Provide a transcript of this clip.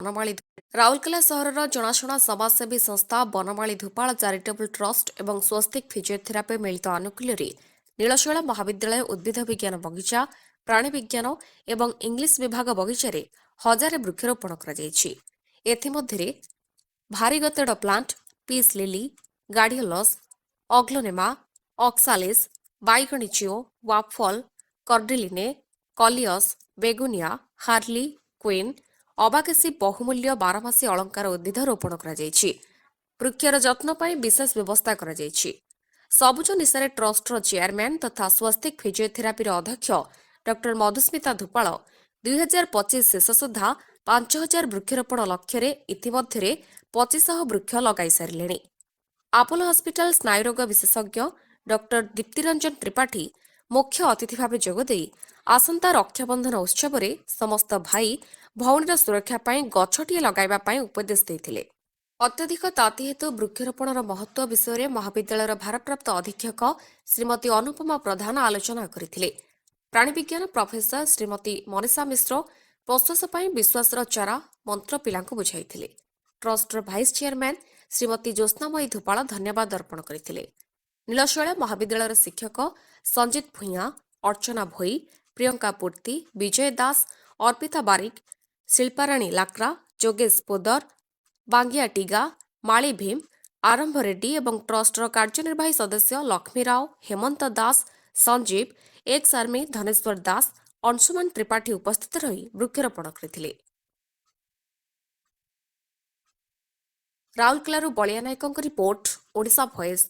ବନମାଳୀ। ରାଉରକେଲା ସହରର ଜଣାଶୁଣା ସମାଜସେବୀ ସଂସ୍ଥା ବନମାଳୀ ଧୁପାଳ ଚାରିଟେବୁଲ ଟ୍ରଷ୍ଟ ଏବଂ ସ୍ୱସ୍ତିକ ଫିଜିଓଥେରାପି ମିଳିତ ଆନୁକୂଲ୍ୟରେ ନୀଳଶୈଳ ମହାବିଦ୍ୟାଳୟ ଉଦ୍ଭିଦ ବିଜ୍ଞାନ ବଗିଚା, ପ୍ରାଣୀ ବିଜ୍ଞାନ ଏବଂ ଇଂଲିଶ ବିଭାଗ ବଗିଚାରେ ହଜାରେ ବୃକ୍ଷରୋପଣ କରାଯାଇଛି। ଏଥିମଧ୍ୟରେ variegated plant, peace lily, gladiolus, aglaonema, oxalis, ବାଇଗଣୀ ଚିଓ, waffle, cordyline, coleus, begonia, harlequin, ଅବାକେଶୀ ବହୁମୂଲ୍ୟ ବାରମାସୀ ଅଳଙ୍କାର ଉଦ୍ଭିଦ ରୋପଣ କରାଯାଇଛି। ବୃକ୍ଷର ଯତ୍ନ ପାଇଁ ବିଶେଷ ବ୍ୟବସ୍ଥା କରାଯାଇଛି। ସବୁଜ ନିଶାରେ ଟ୍ରଷ୍ଟର ଚେୟାରମ୍ୟାନ୍ ତଥା ସ୍ୱସ୍ତିକ ଫିଜିଓଥେରାପିର ଅଧ୍ୟକ୍ଷ ଡକ୍ଟର ମଧୁସ୍ମିତା ଧୁପାଳ 2025 ଶେଷ ସୁଦ୍ଧା 5000 ବୃକ୍ଷରୋପଣ ଲକ୍ଷ୍ୟରେ ଇତିମଧ୍ୟରେ 2500 ବୃକ୍ଷ ଲଗାଇ ସାରିଲେଣି। ଆପୋଲୋ ହସ୍ପିଟାଲ ସ୍ନାୟୁରୋଗ ବିଶେଷଜ୍ଞ ଡକ୍ଟର ଦୀପ୍ତିରଞ୍ଜନ ତ୍ରିପାଠୀ ମୁଖ୍ୟ ଅତିଥି ଭାବେ ଯୋଗଦେଇ ଆସନ୍ତା ରକ୍ଷାବନ୍ଧନ ଉତ୍ସବରେ ସମସ୍ତ ଭାଇ ଭଉଣୀର ସୁରକ୍ଷା ପାଇଁ ଗଛଟିଏ ଲଗାଇବା ପାଇଁ ଉପଦେଶ ଦେଇଥିଲେ। ଅତ୍ୟଧିକ ତାତି ହେତୁ ବୃକ୍ଷରୋପଣର ମହତ୍ତ୍ୱ ବିଷୟରେ ମହାବିଦ୍ୟାଳୟର ଭାରପ୍ରାପ୍ତ ଅଧୀକ୍ଷକ ଶ୍ରୀମତୀ ଅନୁପମା ପ୍ରଧାନ ଆଲୋଚନା କରିଥିଲେ। ପ୍ରାଣୀବିଜ୍ଞାନ ପ୍ରଫେସର ଶ୍ରୀମତୀ ମନୀଷା ମିଶ୍ର ପ୍ରଶ୍ୱାସ ପାଇଁ ବିଶ୍ୱାସର ଚାରା ମନ୍ତ୍ର ପିଲାଙ୍କୁ ବୁଝାଇଥିଲେ। ଟ୍ରଷ୍ଟର ଭାଇସ୍ ଚେୟାରମ୍ୟାନ୍ ଶ୍ରୀମତୀ ଜ୍ୟୋତ୍ସ୍ନାମୟୀ ଧୁପାଳ ଧନ୍ୟବାଦ ଅର୍ପଣ କରିଥିଲେ। ନୀଳଶୈଳ ମହାବିଦ୍ୟାଳୟର ଶିକ୍ଷକ ସଞ୍ଜିତ ଭୂୟାଁ, ଅର୍ଚ୍ଚନା ଭୋଇ, ପ୍ରିୟଙ୍କା ପୂର୍ତ୍ତି, ବିଜୟ ଦାସ, ଅର୍ପିତା ବାରିକ, ଶିଳ୍ପାରାଣୀ ଲାକ୍ରା, ଯୋଗେଶ ପୋଦର, ବାଙ୍ଗିଆ ଟିଗା, ମାଳି ଭୀମ, ଆରମ୍ଭ ରେଡ୍ଡି ଏବଂ ଟ୍ରଷ୍ଟର କାର୍ଯ୍ୟନିର୍ବାହୀ ସଦସ୍ୟ ଲକ୍ଷ୍ମୀ ରାଓ, ହେମନ୍ତ ଦାସ, ସଞ୍ଜୀବ, ଏକ୍ସ ଆର୍ମି ଧନେଶ୍ୱର ଦାସ, ଅଂଶୁମାନ ତ୍ରିପାଠୀ ଉପସ୍ଥିତ ରହି ବୃକ୍ଷରୋପଣ କରିଥିଲେ। ରାଉରକେଲାରୁ ବଳିଆ ନାୟକଙ୍କ ରିପୋର୍ଟ, ଓଡ଼ିଶା ଭଏସ୍।